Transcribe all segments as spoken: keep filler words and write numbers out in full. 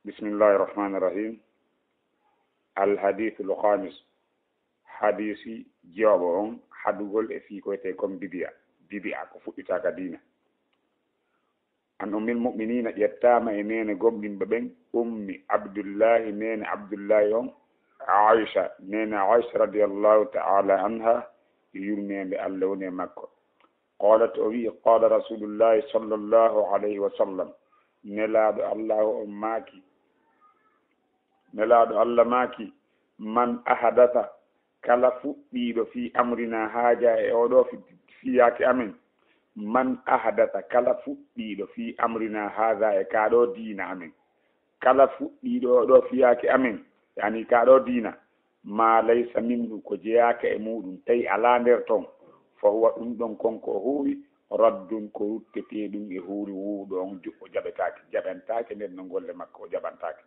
بسم الله الرحمن الرحيم. الحديث الخامس. Hadiisi jowaɓo on, haɗugol e fii ko wiyetee kon bidi'a. Bidi'a ko fuɗɗitaa ka diina. An ummil mu'miniina, ƴettaama e neene gomɗinɓe ɓen, ummi Abdullaahi, neene Abdullaahi on, Aisha, neene Aisha radiyallaahu ta'aalaa anhaa, yurmeende Alla woni e makko. Qaalat, o wi'i, qaala Rasuulullaahi sallallaahu alayhi wa sallam, Nelaaɗo Allaahu on maaki, Nelaaɗo Alla maaki, man ahdasa, kala fuɗɗiiɗo, fii amrinaa haaza, e oo ɗoo fi-, fiyaake amen, man ahdasa, kala fuɗɗiiɗo, fii amrinaa haaza, e kaa ɗoo diina amen, kala fuɗɗiiɗo oo ɗoo fiyaake amen, yaani kaa ɗoo diina, maa laysa minhu, ko jeyaaka e muuɗum, tawi alaa nder ton, fa huwa, ɗum ɗon kon ko o huuwi, raddun, ko rutteteeɗum e huuri wuuɗo on, jo-, o jaɓetaake, jaɓantaake nden no golle makko, o jaɓantaake.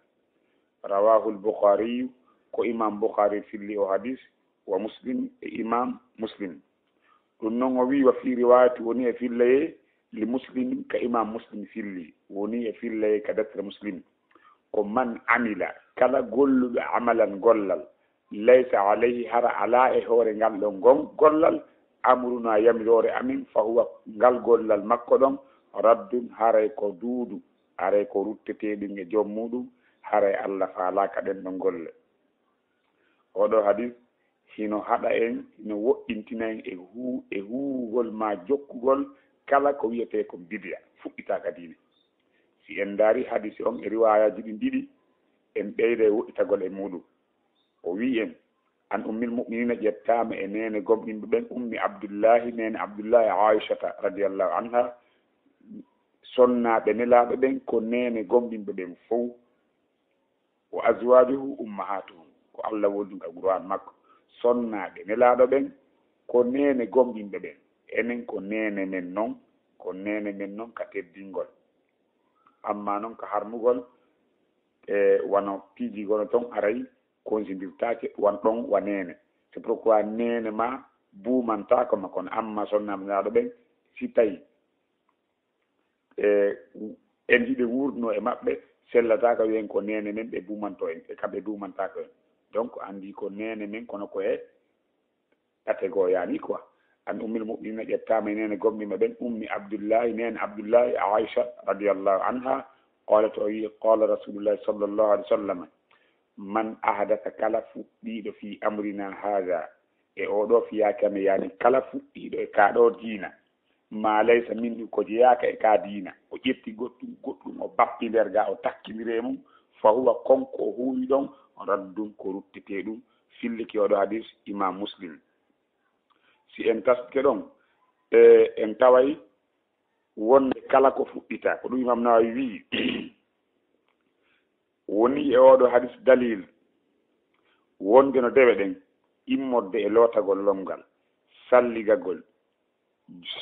Rawaahul Bukhaariyu, ko Imaam Bukhaari filli oo hadiis, wa Muslim, e Imaam Muslim. Ɗum non o wi'i, wa fii riwaayati, woni e fillayee, li Muslim, ka Imaam Muslim filli, woni e fillayee ka deftere Muslim. Ko man amila, kala golluɗo amalan gollal, laysa alayhi, hara alaa e hoore ngal ɗon gon-, gollal, amrunaa, yamiroore amen, fa huwa, ngal gollal makko ɗon, raddun, haray ko duudu, haray ko rutteteeɗum e joom muuɗum, haray Alla faalaaka ɗen ɗon golle. Oo ɗoo hadiis hino haɗa en, hino woɗɗintina en e huu-, e huuwugol maa jokkugol kala ko wiyetee ko bidi'a, fuɗɗitaa ka diine. Si en ndaarii hadiisi on e riwaayaaji ɗin ɗiɗi, en ɓeyday woɗɗitagol e muuɗum. O wi'i en, an ummil mu'miniina, ƴettaama e neene gomɗinɓe ɓen, ummi Abdullaahi, neene Abdullaahi, Aishata radiyallaahu anhaa, sonnaaɓe Nelaaɗo ɓen ko neene gomɗinɓe ɓen fow. Wa azwaajuhu ummahatuhum, ko Alla woni ɗum ka Qur'aan makko. Sonnaaɓe Nelaaɗo ɓen ko neene gomɗinɓe ɓen. Enen ko neene men non, ko neene men non ka teddingol. Amma non ka harmugol, e wano piiji gono ton aray konsindirtaake wan ɗon wa neene. C'est pourquoi neene ma buumantaako ma kono, amma sonnaaɓe Nelaaɗo ɓen, si tawi e, en hiɓe wuurduno e maɓɓe, sellataaka wi'en ko neene men, ɓe buumanto en, e kamɓe duumantaako en. Donc, anndi ko neene men, kono ko e ɓate goo yaani quoi. An ummil mu'miniina ƴettaama e neene gomɗinɓe ɓen, ummi Abdullaahi, neene Abdullaahi, Aisha radiyallaahu anhaa, qaalat, o wi'i, qaala Rasuulullaahi sallallaahu alayhi wa sallam, man ahdasa, kala fuɗɗiiɗo, fii amrinaa haazaa, e oo ɗoo fiyaake amen, yaani kala fuɗɗiiɗo e kaa ɗoo diina, maa laysa minhu, ko jeyaaka e kaa diina, o ƴetti goɗɗum, goɗɗum o bappi nder gaa, o takkindiri e mum, fa huwa, kon ko o huuwi ɗon, raddun, ko ruttetee ɗum. Filliki oo ɗoo hadiis Imaam Muslim. Si en taskike ɗon, e, en taway wonde kala ko fuɗɗitaa, ko ɗum Imaam Nawawi wi'i, woni e oo ɗoo hadiis dalil wonde no dewe ɗen, immorde e lootagol lonngal, salligagol,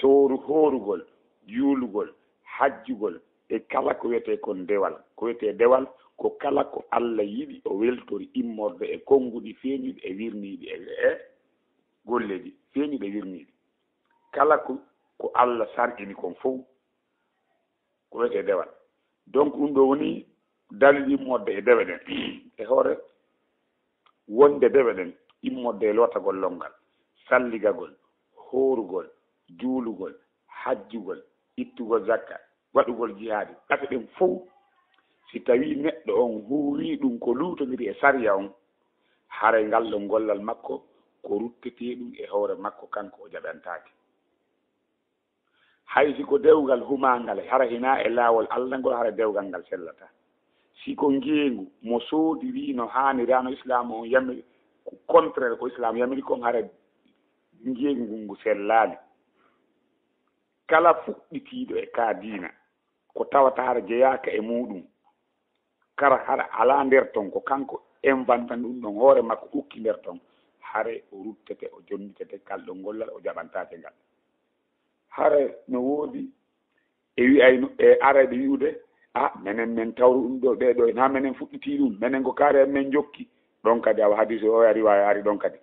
sooru-, hoorugol, juulugol, hajjugol, e kala ko wiyetee kon dewal. Ko wiyetee dewal, ko kala ko Alla yiɗi, o weltori immorde e konnguɗi feeñuɗi e wirniiɗi e, e golleeji feeñuɗi e wirniiɗi. Kala ko, ko Alla sar'ini kon fow, ko wiyetee dewal. Donc, ɗum ɗoo woni dalil immorde e dewe ɗen. E hoore wonde dewe ɗen, immorde e lootagol lonngal, salligagol, hoorugol, juulugol, hajjugol, ittugol zakka, waɗugol jihaadi, ɗate ɗen fow, si tawii neɗɗo on huuwii ɗum ko luutondiri e sariya on, haray ngal ɗon gollal makko ko ruttetee ɗum e hoore makko, kanko o jaɓantaake. Hay si ko dewgal humaangal, hara hinaa e laawol Alla ngol, hara dewgal ngal sellataa. Si ko ngeengu mo soodirii no haaniraa, no Islaamu on yamiri, contraire ko Islaamu yamiri kon, hara ngeengu ngun ngu sellaali. Kala fuɗɗitiiɗo e kaa diina, ko tawata hara jeyaaka e muuɗum, kara hara alaa nder ton, ko kanko inventani ɗum ɗon hoore makko, ukki nder ton, hare o ruttete, o jonnitete, kal ɗon gollal o jaɓantaake ngal. Hare no woodi e wi'ayno, e arayɓe wi'ude, "A, menen men tawru ɗum ɗo, ɓee ɗo, hinaa menen fuɗɗitii ɗum, menen ko kaari en men jokki." Ɗon kadi awa hadiisu o, oya riwaaya ari ɗon kadi.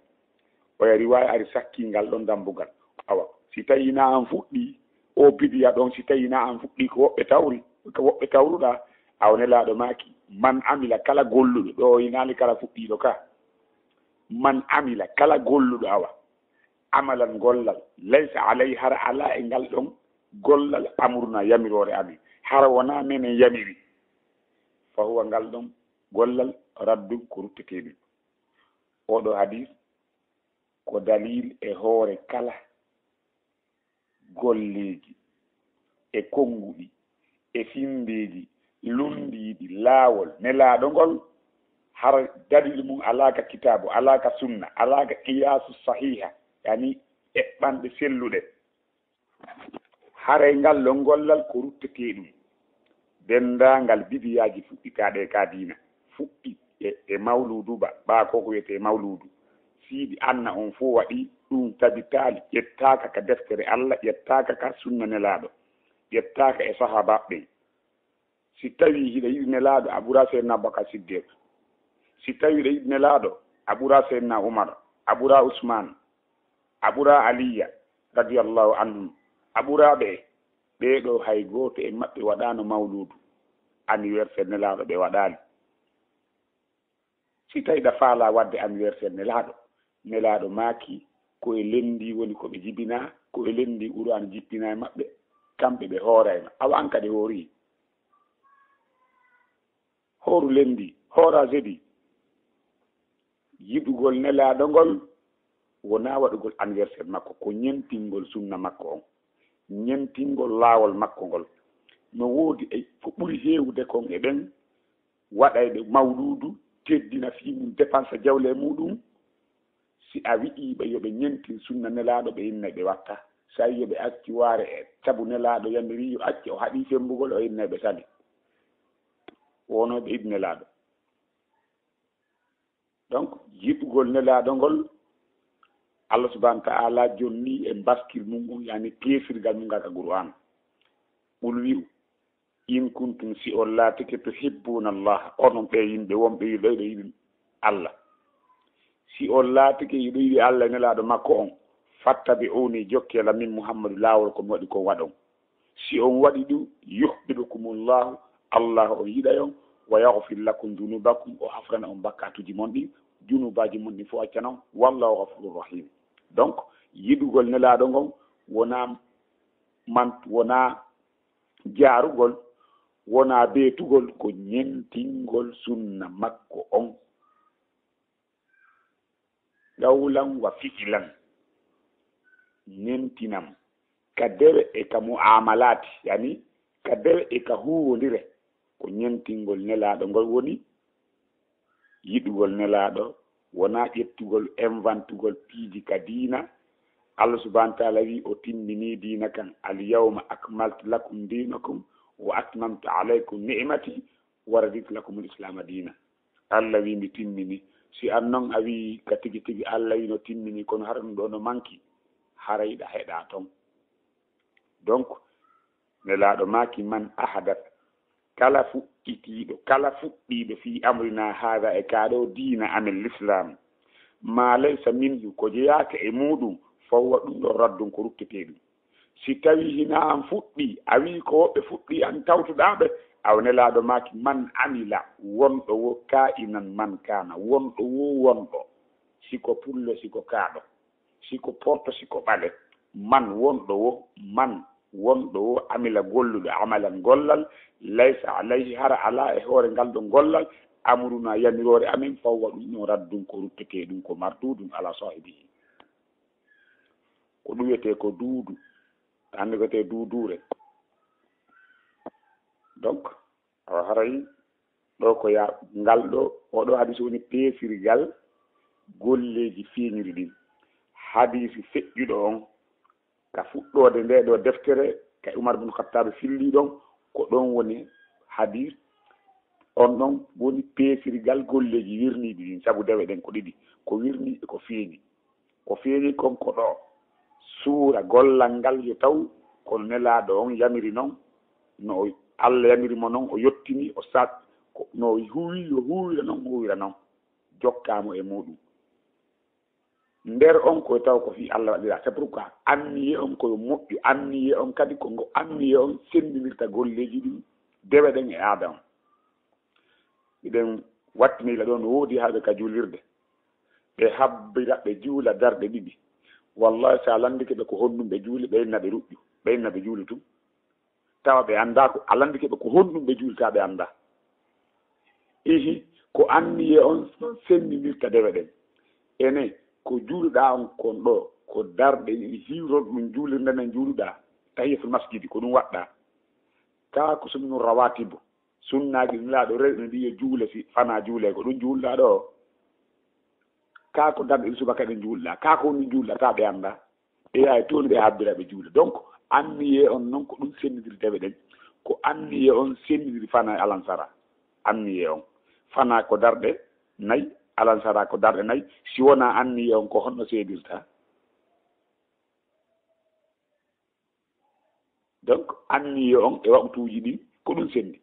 Oya riwaaya ari sakkii ngal ɗon dambugal. Awa, si tawii na an fuɗɗii, o bidiya ɗon, si tawii na an fuɗɗii, ko woɓɓe tawri, ko woɓɓe tawruɗaa, awa Nelaaɗo maaki, Man amila, kala golluɗo, ɗo o inaali kala fuɗɗiiɗo ka. Man amila, kala golluɗo awa, amalan, gollal, laysa alayhi, hara alaa e ngal ɗon gollal, amruna, yamiroore amin, hara wonaa menen yamiri, fa huwa, ngal ɗon gollal, raddun, ko rutteteeɗun. Oɗo hadis ko dalil e hoore kala golleeji e konnguɗi e finndeeji lunndiiɗi laawol Nelaaɗo ngol, hara dalil mum alaa ka kitaabu, alaa ka sunna, alaa ka qiyaasu sahiiha, yani eɓɓanɗe selluɗe. Haray ngal ɗon gollal ko rutteteeɗum. Denndaangal bidiyaaji fuɗɗitaaɗe ka diina fuɗɗi e, e mawluudu ba, ba ko ko wiyetee mawluudu. Siidi Anna on fof waɗi ɗum, tabitaali, ƴettaaka ka deftere Alla, ƴettaaka ka sunna Nelaaɗo, ƴettaaka e sahaabaaɓe ɓen. Si tawii hiɗa yiɗi Nelaaɗo, a ɓuraa Seydina Abubakar Siddiq. Si tawii hiɗa yiɗi Nelaaɗo, a ɓuraa Seydina Umar, a ɓuraa Usmaan, a ɓuraa Aliyya, radiyallahu anhum, a ɓuraa ɓe. Ɓee ɗoo hay gooto e maɓɓe waɗaano mawluudu, anniversaire Nelaaɗo, ɓe waɗaali. Si tawii hiɗa faalaa waɗde anniversaire Nelaaɗo, Nelaaɗo maaki, ko e lenndi woni ko ɓe jibinaa, ko e lenndi Qur'aana jippinaa e maɓɓe, kamɓe ɓe hooray ma. Awa an kadi hoorii. Hooru lenndi, hooraa jeudi. Yiɗugol Nelaaɗo ngol wonaa waɗugol anniversaire makko, ko ñentingol sunna makko on, ñentingol laawol makko ngol. No woodi e ko ɓuri heewude kon e ɓen waɗayɓe mawluudu, teddina fii mum, dépensa jawle e muuɗum. Si a wi'ii ɓe yo ɓe ñentin sunna Nelaaɗo, ɓe innay ɓe watta. Si a wi'ii yo ɓe accu waare e sabu Nelaaɗo yamiri yo acce, o haɗii fembugol, o innay ɓe sali. Wonoo ɓe yiɗi Nelaaɗo. Donc, yiɗugol Nelaaɗo ngol, Allah subhanahu wa ta'ala jonni e mbaskil mum on, yani peesirgal mum ngal ka Qur'an. Qul wi'u, "In kuntum, si on laatike, tuhibbuna Allah, onon ɓe yimɓe wonɓe yiɗoyɗo yiɗi Allah. Si on laatike yiɗo yiɗi Allah e Nelaaɗo makko on, fattabi'uni, jokke lan min Muhammadu laawol ko mi waɗi kon waɗon. Si on waɗi ɗum, yuhbibkumullahu, Allah on yiɗay on, wa yaghfir lakum dhunubakum, o hafrana on bakkatuuji mon ɗin, junubaaji mon ɗin fof accana on, wallahu ghafurur rahim." Donc, yiɗugol Nelaaɗo ngon wonaa man, wonaa jaarugol, wonaa beetugol, ko ñentingol sunna makko on. Qawlan wa fi'lan, ñentinam ka dewe e ka mu'amalaati, yani ka dewe e ka huuwondire, ko ñentingol Nelaaɗo ngol woni. Yiɗugol Nelaaɗo wonaa ƴettugol, inventugol piiji ka diina. Allah subhanahu wa ta'ala wi'i o timminii diina kan, "Al yawma akmaltu lakum dinakum wa atmamtu alaykum ni'mati wa raditu lakumul islaama diina." Allah wi'i, "Mi timmini." Si an non a wi'i ka tigi tigi Allah wi'i no timmini, kono hara ɗum ɗo no manki, haray ɗa heɗa ton. Donc, Nelaaɗo maaki, "Man ahadat," kala fuɗɗitiiɗo, kala fuɗɗiiɗo, "fii amrina haada," e kaa ɗo diina amen Lislaam, "maa laysa minhu," ko jeyaaka e muuɗum, "fa huwa," ɗum ɗo, "raddun," ko rutteteeɗum. Si tawii hinaa an fuɗɗii, a wi'i ko woɓɓe fuɗɗii, an tawtuɗaa ɓe, awa Nelaaɗo maaki, "Man amila," wonɗo wo, "kaa'inan man kaana," wonɗo wo wonɗo, si ko pullo, si ko kaaɗo, si ko porto, si ko ɓale, "man," wonɗo wo, "man," wonɗo wo, "amila," golluɗo, "amalan," gollal, "laysa alayhi," hara alaa e hoore ngal ɗon gollal, "amruna," yamiroore amen, "fa huwa," ɗum ɗon, "raddun," ko rutteteeɗum, ko marduudun ala saahibihi. Ko ɗum wiyetee ko duudu. Anndi ko wiyetee duuduure. Donc, awa haray ɗo ko ya-, ngal ɗo, oɗo hadis woni peesirgal golleeji feeñiri ɗin. Hadisi feƴƴuɗo on, ka fuɗɗoode nde ɗo deftere, ka Umar bun Khattabi filli ɗon, ko ɗon woni hadis on ɗon woni peesirgal golleeji wirniiɗi ɗin, sabu dewe ɗen ko ɗiɗi, ko wirnii e ko feeñi. Ko feeñi kon ko ɗo, suura gollal ngal yo taw kono Nelaaɗo on yamiri non, no o, Allah yamiri mo non, o yottini, o sa-, ko, no o huwi, yo huwira non, huwira non, jokkaa mo e muuɗum. Nder on ko taw ko fii Allah waɗira. C'est pourquoi anniye on ko yo moƴƴu, anniye on kadi ko ngo anniye on senndinirta golleeji ɗin, dewe ɗen e aada on. Miɗen wattini la ɗoo no woodi haaɓe ka juulirde. Ɓe habbira, ɓe juula darɗe ɗiɗi. Wallahi, so a lanndike ɓe ko honɗum ɓe juuli, ɓe inna ɓe ruƴƴu, ɓe inna ɓe juuli tun. Tawa ɓe anndaa ko, a lanndike ɓe ko honɗum ɓe juulta, ɓe anndaa. Ihi, ko anniyee on senndindirta dewe ɗen. Ene, ko juuluɗaa on kon ɗoo, ko darɗe ɗiɗi hiwron ɗum juulirde nden juuluɗaa, tahiyatul masjidi, ko ɗum waɗɗaa. Kaa ko sunnanu rawatibu, sunnaaji ɗi Nelaaɗo rewi, mbi yo juule, si fanaa juulee, ko ɗum juuluɗaa ɗoo. Kaa ko darɗe ɗiɗi subaka ɗen juuluɗaa, kaa ko honɗum juuluɗaa, taa ɓe anndaa. Ɓe yahay toon, ɓe habbira, ɓe juula. Donc, anniyee on non ko ɗum senndindiri dewe ɗen. Ko anniyee on senndindiri fanaa e alansara. Anniyee on. Fanaa ko darɗe nay, alansara ko darɗe nay. Si wonaa anniyee on, ko honno seedirta? Donc, anniyee on e waqtuuji ɗin, ko ɗum senndi.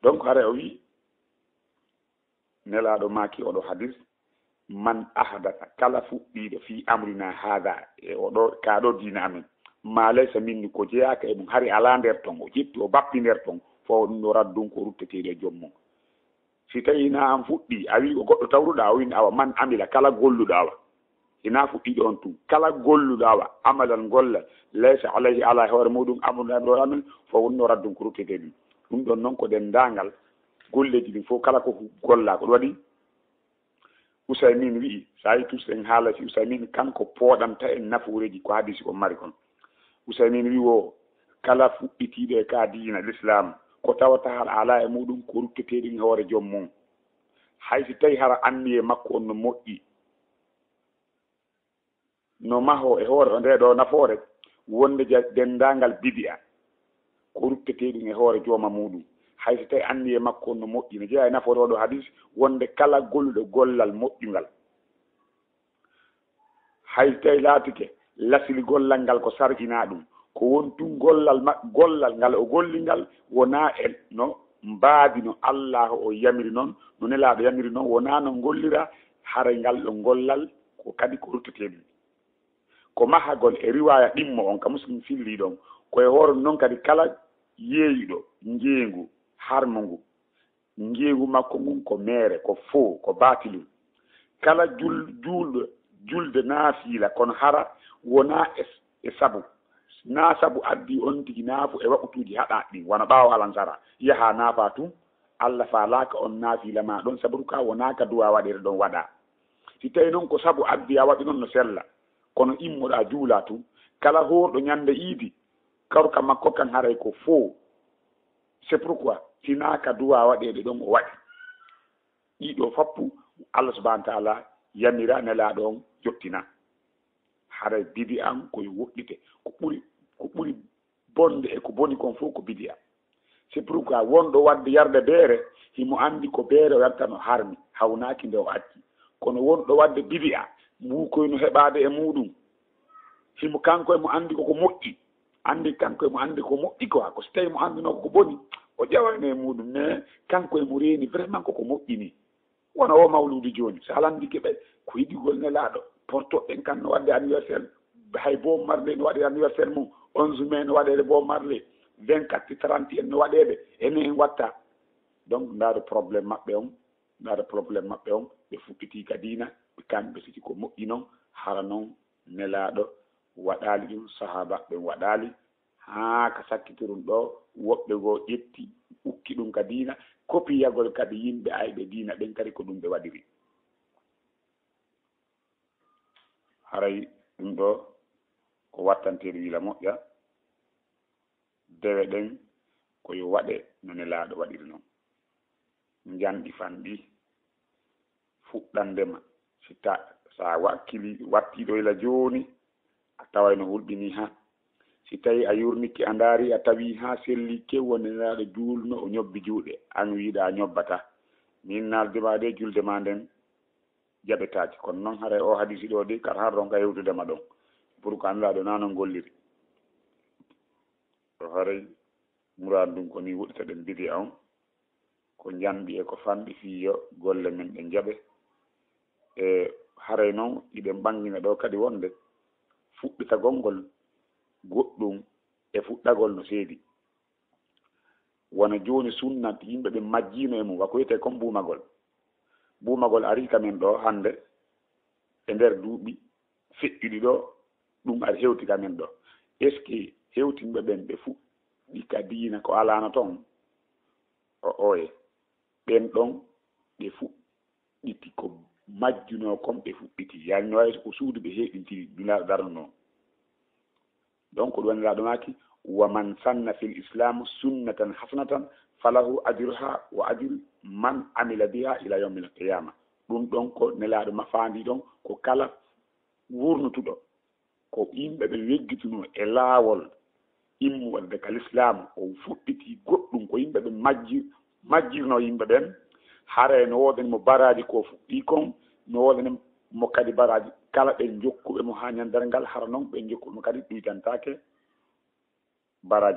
Donc, hara o wi'i, Nelaaɗo maaki oɗo hadis, "Man ahdasa, kala fuɗɗiiɗo, fii amrinaa haadaa, e oɗo, kaa ɗoo diina amen, maa laysa minhu, ko jeyaaka e mum, hari alaa nder ton, o ƴetti, o bappi nder ton, fo ɗum ɗoo raddun, ko rutteteeɗo e joom mum." Si tawii hinaa an fuɗɗii, a wi'i ko goɗɗo tawruɗaa, o wi'i, "Awa, man amila, kala golluɗo, awa." Hinaa fuɗɗiiɗo on tun. Kala golluɗo, awa, amalan, gollal, laysa alayhi, alaa e hoore muuɗum, amrunaa, amru amin, fo ɗum ɗoo raddun, ko rutteteeɗo. Ɗum ɗon non ko denndaangal golleeji ɗin fof, kala ko gollaa, ko ɗum waɗi Usaymin wi'i, so a yii tus en haala si Usaymin, kanko pooɗanta en nafooreeji ko hadiisi on mari kon. Usaymin wi'i wo, kala fuɗɗitiiɗo e ka diina Lislaam, ko tawata hara alaa e muuɗum ko rutteteeɗum e hoore joom mum. Hay si tawii hara anniyee makko on no moƴƴi, no mahoo e hoore o ndee ɗoo nafoore, wonde ja-, denndaangal bidi'a, ko rutteteeɗum e hoore jooma muuɗum. Hay si tawii anniyee makko on no moƴƴi, no jeyaa e nafoore oo ɗoo hadiis, wonde kala golluɗo gollal moƴƴungal, hay si tawii laatike lasli gollal ngal ko sar'inaa ɗum, ko won tun gollal ma-, gollal ngal o golli ngal, wonaa e no mbaadi no Allaahu o yamiri non, no Nelaaɗo yamiri non, wonaa no ngollira, haray ngal ɗon gollal ko kadi ko rutteteeɗum. Ko mahagol e riwaaya ɗimmo on ka Muslim fillii ɗon, ko e hoore non kadi kala yeeyuɗo ngeengu harmungu, ngeengu makko ngun ko meere, ko foo, ko baatilun. Kala jul-, juulɗo julde naafiila, kono hara wonaa e, e sabu, naa sabu addi on tigi naafu e waqtuuji haɗaaɗi ɗin, wano ɓaawo alansara, yaha naafa tun, Alla faalaaka on naafiila maa ɗon, sabu ka wonaa ka duwaa waɗeede ɗon waɗaa. Si tawii non ko sabu addi a waɗi non no sella, kono immoɗaa juulaa tun. Kala hoorɗo ñande iidi, kawka makko kan haray ko foo. C'est pourquoi, si naa ka duwaa waɗeede ɗon o waɗi. Ɗii ɗoo fappu, Allah subhanahu wa ta'ala yamira Nelaaɗo on yottina. Haray bidi'a on ko yo woɗɗite. Ko ɓuri, ko ɓuri bonde e ko boni kon fof ko bidi'a. C'est pourquoi wonɗo waɗde yarde beere, himo anndi ko beere o yarta no harmi, hawnaaki nde o acci. Kono wonɗo waɗde bidi'a, mbuukoy no heɓaade e muuɗum. Himo kanko e mo anndi ko ko moƴƴi. Anndi kanko e mo anndi ko moƴƴi ko, ko si tawii mo anndunoo ko ko boni, o ƴawayno e muuɗum. Mais kanko e mo reeni vraiment ko ko moƴƴi ni. Wona o mawluudu jooni, so a lanndike ɓe, ko yiɗugol Nelaaɗo, portoɓe ɓen kan no waɗde anniversaire, hay Bob Marley no waɗde anniversaire mum, onze mai no waɗeede Bob Marley, vingt-quatre, trente en no waɗeede, enen en watta. Donc, ndaaro problème maɓɓe on, ndaaro problème maɓɓe on, ɓe fuɗɗitii ka diina, ɓe kamɓe siki ko moƴƴi non, hara non Nelaaɗo waɗaali ɗum, sahaabaaɓe ɓen waɗaali, haa ka sakkitorun ɗoo, woɓɓe goo ƴetti, ukki ɗum ka diina, kopiyagol kadi yimɓe ayɓe diina ɓen kadi ko ɗum ɓe waɗiri. Haray ɗum ɗoo ko wattanteeɗo yila moƴƴa, dewe ɗen ko yo waɗe no Nelaaɗo waɗiri non. Njanɗi fanɗi fuɗɗandema, si ta, so a wakkili, wattii ɗoo ila jooni, a taway no hulɓinii haa. Si tawii a yurnike, a ndaari, a tawi haa selli, kew wonde Nelaaɗo juulno, o ñobbi juuɗe, an wiiɗaa a ñobbataa. Min naaldi ma de, julde ma nden jaɓetaake. Kono non haray oo hadiisi ɗoo de, kar har ronka hewtude ma ɗon. Pour que Nelaaɗo naa non golliri. Ko haray muraadu ndun ko nii woɗɗita ɗen bidi'a on, ko njanɗi e ko fanɗi fii yo golle men ɗen jaɓe. E haray non hiɗen ɓanngina ɗoo kadi wonde fuɗɗitagol ngol goɗɗum e fuɗɗagol no seedi. Wona jooni sunna yimɓe ɓen majjiino e mum, wa ko wiyetee kon buumagol. Buumagol arii ka men ɗoo hannde e nder duuɓi feƴƴuɗi ɗoo, ɗum ari hewti ka men ɗoo. Est-ce que hewtinɓe ɓen ɓe fuɗɗi ka diina ko alaano ton? O oye, ɓen ɗon ɓe fuɗɗiti ko majjunoo kon ɓe fuɗɗiti. Yani no wayi ko suudu ɓe heɓintiri, Nulaaɗo darnunoo. Donc ko ɗum Nulaaɗo maaki, wa man sanna fil islaami sunnatan hasanatan falahu ajruha wa ajru man amila biha ila yawmil qiyama. Ɗum ɗon ko Nelaaɗo ma faandi ɗon, ko kala wurnutuɗo, ko yimɓe ɓe weggitunoo e laawol immu wadde ka lislaamu, o fuɗɗiti goɗɗum ko yimɓe ɓe majji-, majjirnoo yimɓe ɓen, haray no woodani mo baraaji ko fuɗɗii kon, no woodani mo kadi baraaji kala ɓe jokkuɓe mo haa ñandere ngal, hara non ɓe jokkuɓe mo kadi ɗuytantaake baraaji.